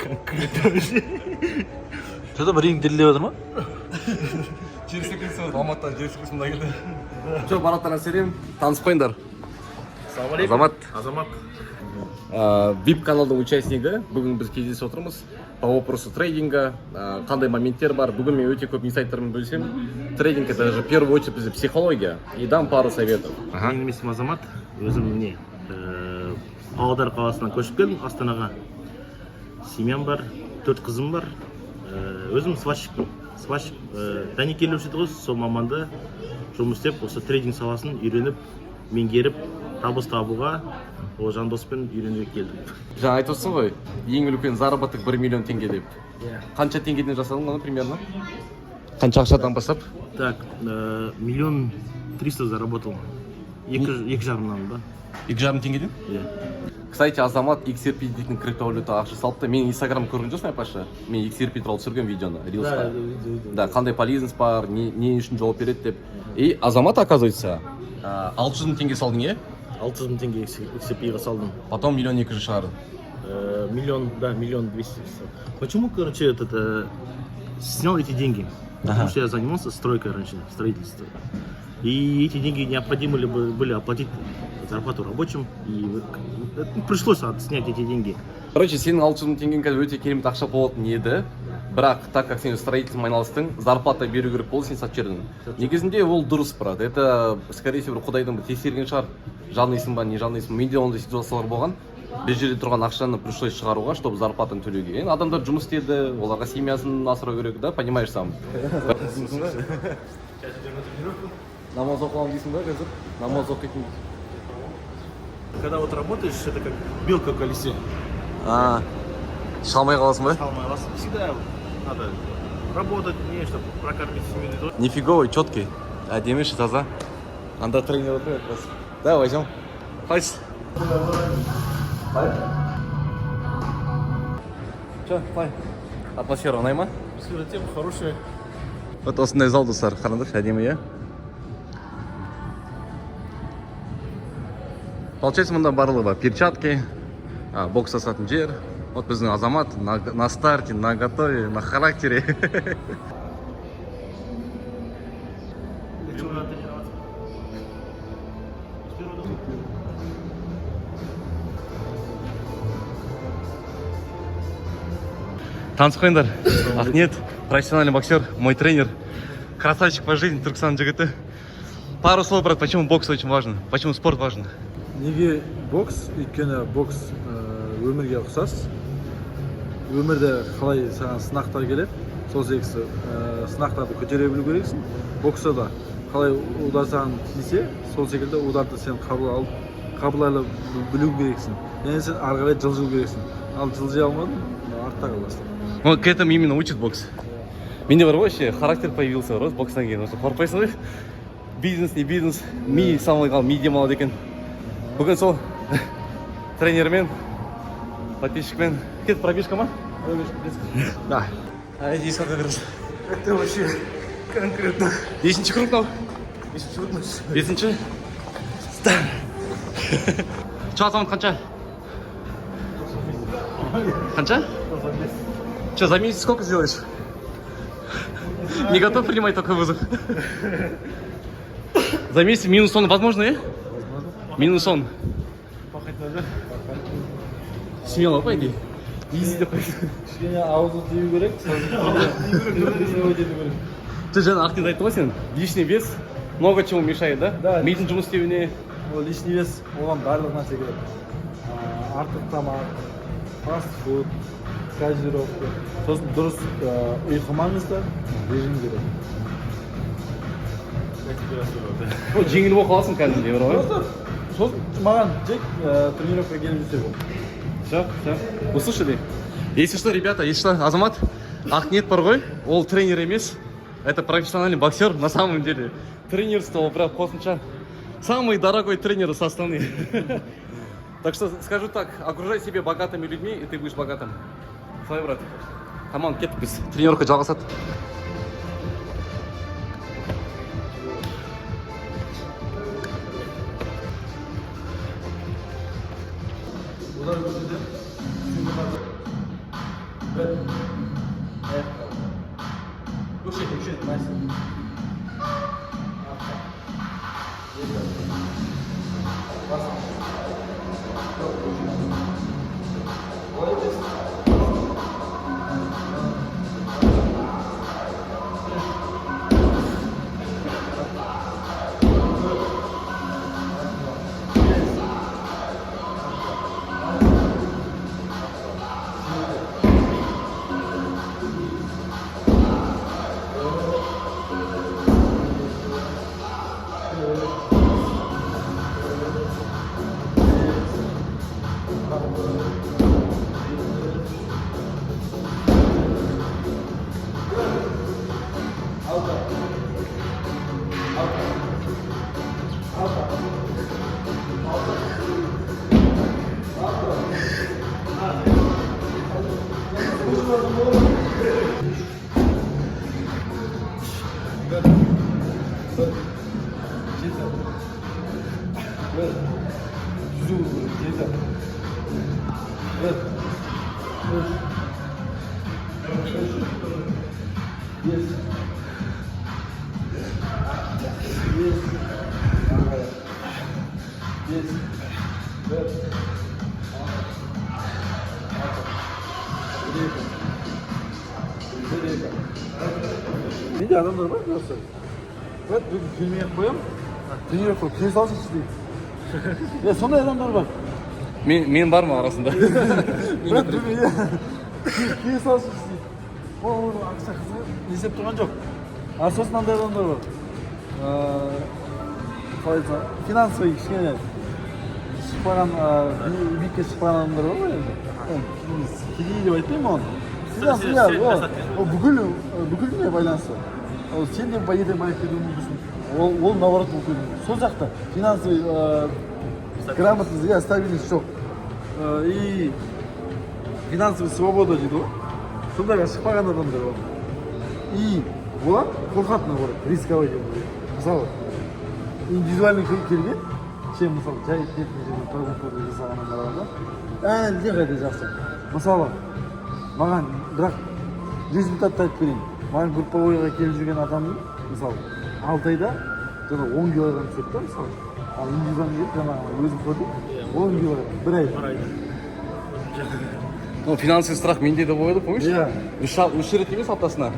Конкретно вообще. Что там, ринг дірілдеп жатыр ма? Жер сілкінісі болды, Алматыдан жер сілкінісі мында келді. Жоқ, Бараттан сәлем, танысып қойыңдар. Азамат. Азамат. VIP каналдың участнигі. Бүгін біз кездесіп отырмыз по вопросу трейдинга, қандай моменттер бар. Бүгін мен өте көп инсайттармен бөлісемін. Трейдинг — это же в первую очередь бізде психология, и дам пару советов. Менің есімім Азамат. Өзім не, Павлодар қаласынан көшіп келдім Астанаға. Семьям бар, төрт қызым бар. Өзім сварщикпін. Сварщик, дәнекерлеуші еді ғой, сол маманды жұмыс істеп, осы трейдинг саласын үйреніп, меңгеріп, табыс табуға ол Жандоспен үйренуге келдім. Жаңа айтып отырсың ғой, ең үлкен заработок 1 миллион теңге деп. Қанша теңгеден жасадың оны примерно? Қанша ақшадан бастап? Так, 1 300 000 заработал. Екі жарымнан ба? 2,5 теңгеден? Иә. Кстати, Азамат XRP дейтін криптовалюта ақша салыпты. Мен Инстаграм көрген жоқсың, айтпақшы. Мен XRP туралы түсірген видеоны, рилсқа. Да, қандай полезность бар, не үшін жауап береді деп. И Азамат, оказывается, 600 мың теңге салдың, иә? 600 мың теңге XRP-ға салдым. Потом 1 200 000 шығарды. Миллион, да, 1 200 000. Почему, короче, этот, снял эти деньги? Потому что я занимался стройкой раньше, строительством. И эти деньги необходимы ли бы были оплатить зарплату рабочим. И пришлось снять эти деньги. Короче, сенің 600 мың теңгең қазір өте керемет ақша болатын еді. Бірақ, так как сен строительством айналыстың, зарплата беру керек болды, сен сатып жібердің. Негізінде ол дұрыс, брат. Это, скорее всего, бір құдайдың бір тексерген шығар. Жанайсың ба, не жанайсың. Менде ондай ситуациялар болған. Бір жерде тұрған ақшаны пришлось шығаруға, чтобы зарплатаны төлеуге. Енді адамдар жұмыс істеді, оларға семьясын асырау керек, да, понимаешь сам. Намаз оқыламын дейсің ба қазір? Намаз оқитын. Когда вот работаешь, это как белка в колесе. А, шыға алмай қаласың ба? Всегда надо работать, не, чтобы прокормить семью. Нифиговый, четкий. Әдемі, таза. Анда тренер отыр как раз. Да, возьмем. Қалайсыз? Қалай? Че, қалай? Атмосфера ұнай ма? Тема хорошая. Вот осындай зал, достар, қараңдаршы, әдемі, иә? Получается, мында барлығы бар. Перчатки, бокс жасатын жер. Вот біздің Азамат на старте, на готове, на характере. Для чего надо тренироваться? С первого дома. Танысып қойыңдар. Ахмет, профессиональный боксер, мой тренер. Красавчик по жизни, Түркістан жігіті. Пару слов, брат, почему бокс очень важен? Почему спорт важен? Неге бокс? Өйткені бокс өмірге ұқсас. Өмірде қалай саған сынақтар келеді, сол секілді сынақтарды көтере білу керексің. Бокста да қалай удар саған тисе, сол секілді ударды сен қабыл алып, қабылдай білу керексің және сен ары қарай жылжу керексің. Ал жылжи алмадың, артта қаласың. Ну, к этому именно учит бокс. Менде бар ғой, вообще характер появился бар ғой бокстан кейін. Осы қорықпайсың ғой. Бизнес, не бизнес, ми самый главный, ми демалады екен. Бүгін сол тренермен, подписчикпен. Кет, пробежка ма? Да. А здесь как раз. Это вообще конкретно. Нешінші круг мынау? Бесінші? Че, Азамат, қанша? Қанша? Че, за месяц сколько сделаешь? Не готов принимать такой вызов? За месяц минус он возможно, э? Минус он. Пахать надо. Смело, пойди. Изи деп қой. Кішкене ауызды тыю керек, сосын тренировать ету керек. Ты жаңа Ахмет айтты ғой, сен лишний вес много чему мешает, да? Да. Мидың жұмыс істеуіне. Ол лишний вес, оған барлық нәрсе керек. Артық тамақ, фастфуд, газировка, сосын дұрыс ұйқы маңызды, режим керек. Ну, жеңіл болып қаласың кәдімгідей бар ғой. Просто сосын маған тек тренировкаға келіп жүрсе болды. Все, все. Услышали? Если что, ребята, если что, Азамат, Ахмет бар ғой, ол тренер емес, это профессиональный боксер на самом деле. Тренерство, ол бірақ қосымша. Самый дорогой тренер с Астаны. Так что скажу так, окружай себя богатыми людьми, и ты будешь богатым. Солай, брат. Тамам, кеттік біз. Тренировка жалғасады. Удар көрсетемін. Бір. Аяққа. Үш рет, үш рет, мастер. Артқа. Екі. Бас. Жоқ, үш рет. Олай емес. Үш. Төрт. Бес. Алты. Жеті. Сегіз. Тоғыз. Төрт. Бес. Алты. Жеті. Бір. Алты. Алты. Алты. Алты. Алты. Бір. Бір. Жеті. Бір. Түзу жеті. Бір. Үш. Үш. Бес. Бес. Ары қарай. Бес. Бір. Алты. Алты. Бір, екі. Бір, екі. Менде адамдар бар просто. Брат, бүгін келмей ақ қоямын, тренировка келе салсыншы дейді. Иә, сондай адамдар бар. Мен бар ма арасында? Брат, бүгін, иә, келе салсыншы дейді. Ол ақша қызығы не істеп тұрған жоқ. А сосын мынандай адамдар бар, қалай айтсам, финансовый кішкене шықпаған, биікке шықпаған адамдар бар ғой енді. Ол кедей деп айтпаймын оны. Финанс, иә, ол бүкіл дүние байланысты. Ол сен де ертең байып кетуі мүмкінсің, ол наоборот болып кетуі мүмкін. Сол жақта финансовый грамотность, иә, стабильность жоқ. И финансовый свобода дейді ғой, сондайға шықпаған адамдар бар. И олар қорқады наоборот рисковать етуге. Мысалы, индивидуальный келген, чем мысалы жай бетіне жерден прогулка жасағаннан қарағанда әлдеқайда жақсы. Мысалы, маған, бірақ результатты айтып берейін. Маған групповойға келіп жүрген адамның, мысалы, 6 айда жаңа 10 килограмм түседі да. Мысалы, ал индивидуальный келіп, жаңағы өзім көрдім, 10 килограмм бір айда. Бір айда. Ну, финансовый страх менде де болады, помнишь? Иә. Үш рет емес, аптасына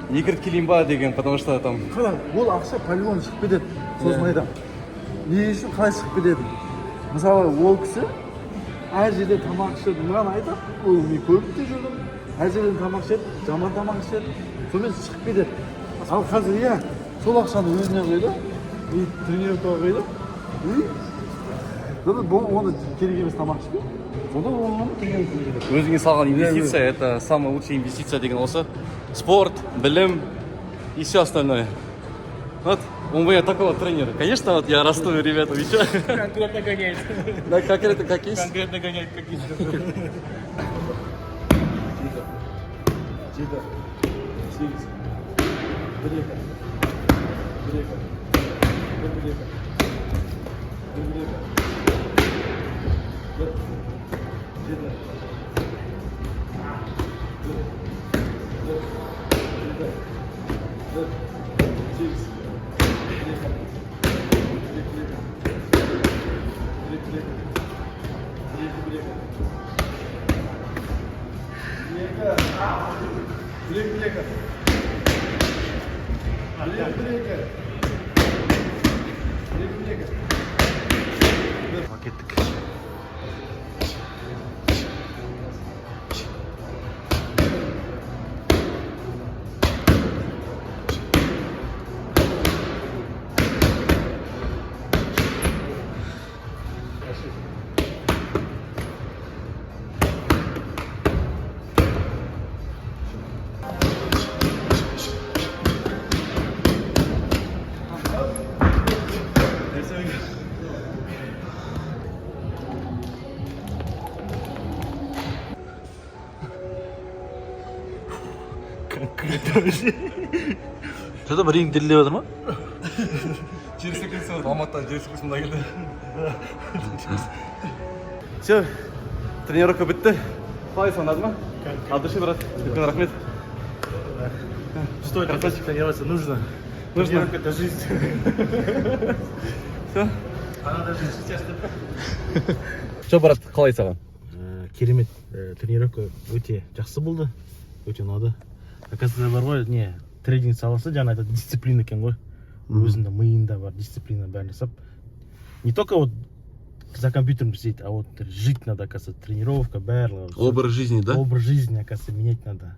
екі рет келейін ба деген, потому что там Қара, ол ақша по-любому шығып кетеді. Сосын айтамын не үшін, қалай шығып кетеді. Мысалы, ол кісі әр жерде тамақ ішеді, маған айтады. Ол мен көріп те жүрдім, әр жерден тамақ ішеді, жаман тамақ ішеді, сонымен шығып кетеді. Ал қазір, иә, сол ақшаны өзіне құйды и тренировкаға құйды. И сонда оны керек емес тамақ ішпей, сонда оны тренировкаға кетеді. Өзіңе салған инвестиция, это самая лучшая инвестиция деген осы спорт, білім и все остальное. Вот у меня такого тренера, конечно, вот я расту, ребята, еще. Конкретно гоняет. Да, конкретно как есть. Конкретно гоняет, как есть. Жеті, сегіз, бір, екі, бір, екі, бір, бір, екі, бір, бір, екі, бір, жеті, бір, бір, жеті, бір, сегіз, бір, екі, бір, екі, бір, екі, бір, екі, бір, екі, екі, бір, екі, бір, екі, бір, екі, бір, екі, бір, екі, бір, екі. Кеттік. Конкретно вообще. Что там, ринг дірілдеп жатыр ма? Жер сілкінісі болды Алматыдан, жер сілкінісі мында келді. Все, тренировка бітті. Қалай, ұнады ма? От души, брат, үлкен рахмет. Что это? Тренироваться нужно. Нужно. Тренировка — это жизнь. Все. Она даже сейчас. Все, брат, қалай саған? Керемет. Тренировка өте жақсы болды, өте ұнады. Оказывается, бар ғой, не, трейдинг саласы жаңа айтады, дисциплина екен ғой. Өзінде, миында бар дисциплина, бәрін жасап, не только вот за компьютером сидеть, а вот жить надо, оказывается, тренировка, барлығы. Образ жизни, да? Образ жизни, оказывается, менять надо.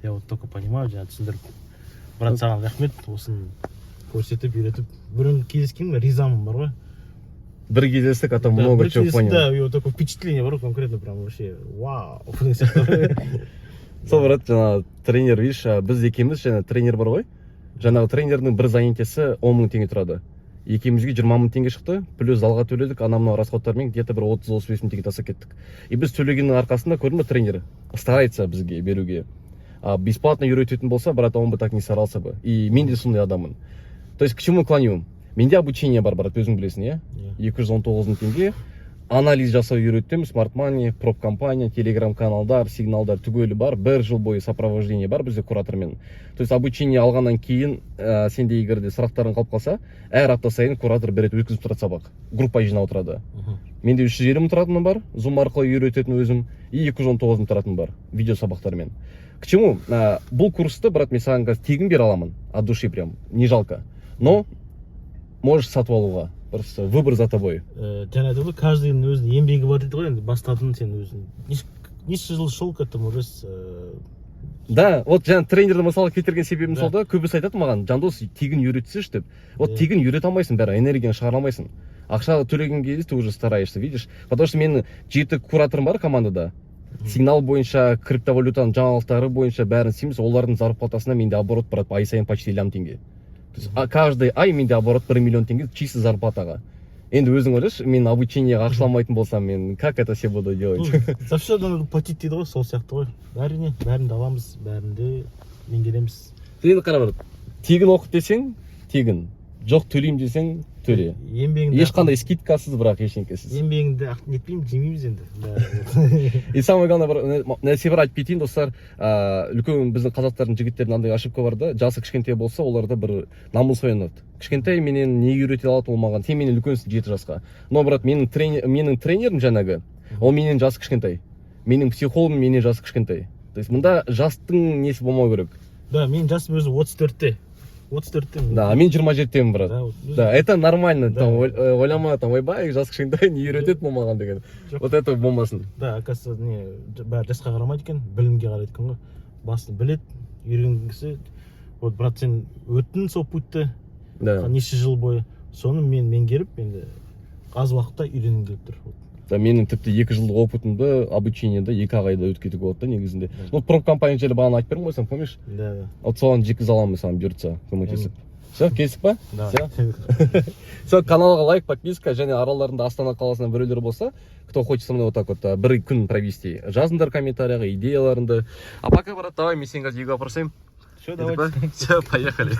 Я вот только понимаю. Жаңа түсіндіріп, брат, саған рахмет, осыны көрсетіп, үйретіп. Бұрын кездескенмін, ризамын бар ғой. Бір кездестік, а то Да, много бір чего понял. Да, и вот такое впечатление бар ғой, конкретно прям вообще вау деген сияқты. Сол, брат, жаңағы тренер, видишь, біз екеуміз, жаңа тренер бар ғой, жаңағы тренердің бір занятиесі 10 000 теңге тұрады. Екеумізге 20 000 теңге шықты, плюс залға төледік, ана мынау расходтармен где то бір 30-35 мың теңге тастап кеттік. И біз төлегеннің арқасында, көрдің ба, тренер старается бізге беруге. А бесплатно үйрететін болса, брат, он бы так не старался бы. И мен де сондай адаммын. То есть к чему клоню? Менде обучение бар, брат, өзің білесің, иә? Иә. 219 мың теңге. Анализ жасау үйреттім, смарт мани, проп компания, телеграм каналдар, сигналдар түгелі бар. Бір жыл бойы сопровождение бар бізде куратормен. То есть обучение алғаннан кейін сенде егер де сұрақтарың қалып қалса, әр апта сайын куратор бір рет өткізіп тұрады сабақ, группа жинап отырады. Менде 350 мың тұратыным бар, зум арқылы үйрететін өзім, и 219 мың тұратыным бар, видео сабақтармен. К чему? Бұл курсты, брат, мен саған қазір тегін бере аламын, от души прям, не жалко, но можешь сатып алуға, просто выбор за тобой. Жаңа айтады ғой, каждыйның өзінің еңбегі бар дейді ғой. Енді бастадың сен өзің, неше жыл шел к этому уже Да, вот жаңа тренерді мысалы келтірген себебім Да. сол да. Көбісі айтады маған: «Жандос, тегін үйретсеші», — деп. Вот Иә. тегін үйрете алмайсың, бәрі энергияны шығара алмайсың. Ақша төлеген кезде ты уже стараешься, видишь, потому что менің жеті кураторым бар командада, сигнал бойынша, криптовалютаның жаңалықтары бойынша бәрін істейміз. Олардың зарплатасына менде оборот барады ай сайын почти лям теңге. То есть каждый ай менде оборот 1 миллион теңге чисто зарплатаға. Енді өзің ойлашы, мен обучениеға ақшаламайтын болсам, мен как это все буду делать? Ну, за все надо платить дейді ғой, сол сияқты ғой. Әрине, бәрін де аламыз, бәрін де меңгереміз. Енді қара, брат, тегін оқыт десең тегін, жоқ, төлеймін десең төле. Еңбегіңді Ешқандай скидкасыз, бірақ ештеңкесіз. Еңбегіңді нетпейміз, жемейміз енді бәрі. И самое главное, бір нәрсе бар, айтып кетейін, достар. Үлкен біздің қазақтардың жігіттерінде андай ошибка бар да: жасы кішкентай болса, оларда бір намыс оянады: кішкентай менен не үйрете алады ол маған? Сен менен үлкенсің 7 жасқа. Но, брат, менің тренерім жаңағы, ол менен жасы кішкентай, менің психологым менен жасы кішкентай. То есть мында жастың несі болмау керек. Да, менің жасым өзі 34-те, 34-те. Да, а мен 27-темін, брат. Да, вот Да, это нормально. Да. Там ойлама там: «Ойбай, жасы кішкентай, не үйретеді бұл маған» деген. Жоқ. Вот это болмасын. Да, оказывается, не, бәрі жасқа қарамайды екен, білімге қарайды екен ғой. Басын біледі, үйренген кісі. Вот, брат, сен өттің сол путьті неше жыл бойы, соны мен меңгеріп, енді аз уақытта үйренгім келіп тұр. Вот. Да, менің тіпті 2 жылдық опытымды обучениеда 2-ақ айда өтіп кетуге болады да негізінде. Да. Ну, проп компания жайлы бағана айтып бердім ғой, сен помнишь? Да. Вот соған жеткізе аламын саған, бұйыртса, көмектесіп. Все, келістік па? Да. Все. Все, каналға лайк, подписка. Және араларында Астана қаласынан біреулер болса, кто хочет со мной вот так вот бір күн провести, жазыңдар комментарияға идеяларыңды. А пока, брат, давай, мен сені қазір үйге апарсайын. Все, давайте. Все, поехали.